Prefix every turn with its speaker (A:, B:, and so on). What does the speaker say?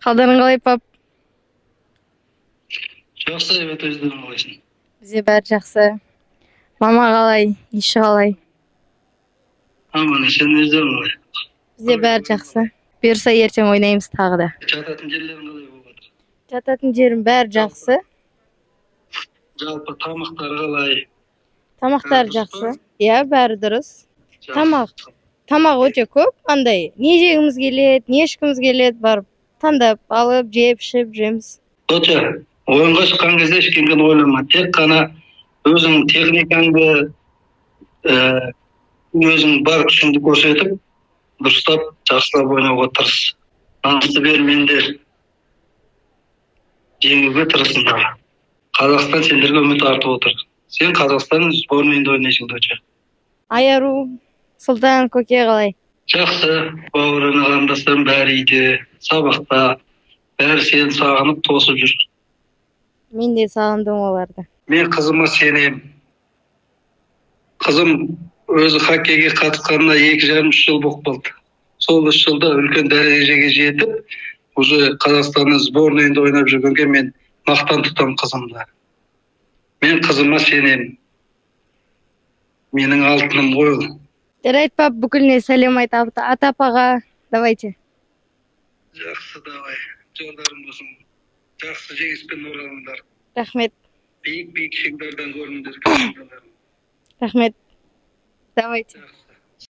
A: Қалдарың қалай, пап?
B: Жақсы, evet, өздерің қалайсың?
A: Бізде бәрі жақсы. Мама қалай, иші қалай?
B: Аман есен, өздерің қалай?
A: Бізде бәрі жақсы. Бұйырса, ертең ойнаймыз тағы да.
B: Жататын жерлерің қалай болып жатыр?
A: Жататын жерім бәрі жақсы.
B: Жалпы тамақтары қалай?
A: Тамақтары
B: Бәрі дұрыс
A: жақсы. Иә, бәрі дұрыс.
B: Жақсы.
A: Тамақ өте көп. Андай, не жегіміз келеді, не ішкіміз келеді, барып таңдап алып, жеп, ішіп жүреміз.
B: Доча, ойынға шыққан кезде ешкімді ойлама. Тек қана өзің техникаңды, өзің бар күшіңді көрсетіп, дұрыстап, жақсылап ойнауға тырыс. Намысты бермеңдер. Жеңуге тырысыңдар. Қазақстан сендерге үміт артып отыр. Сен Қазақстан сборныйында ойнайсың, доча.
A: Айару, Сұлтан, көке қалай?
B: Жақсы, бауыр, іні, қарындастарым бәрі үйде, сабақта, бәрі сені сағынып тосып жүр.
A: Мен де сағындым оларды.
B: Мен қызыма сенемін. Қызым өзі хоккейге қатысқанына 2,5, 3 жыл болып қалды. Сол 3 жылда үлкен дәрежеге жетіп, уже Қазақстанның сборныйында ойнап жүргенге мен мақтан тұтамын қызымды. Мен қызыма сенемін. Менің алтыным ғой ол.
A: Жарайды, пап, бүкіліне сәлем айт, ата апаға. Давайте.
B: Жақсы, давай. Жолдарың болсын. Жақсы жеңіспен оралыңдар.
A: Рахмет.
B: Биік биік шыңдардан көрініңдер командаларың.
A: Рахмет. Давайте.
B: Жақсы.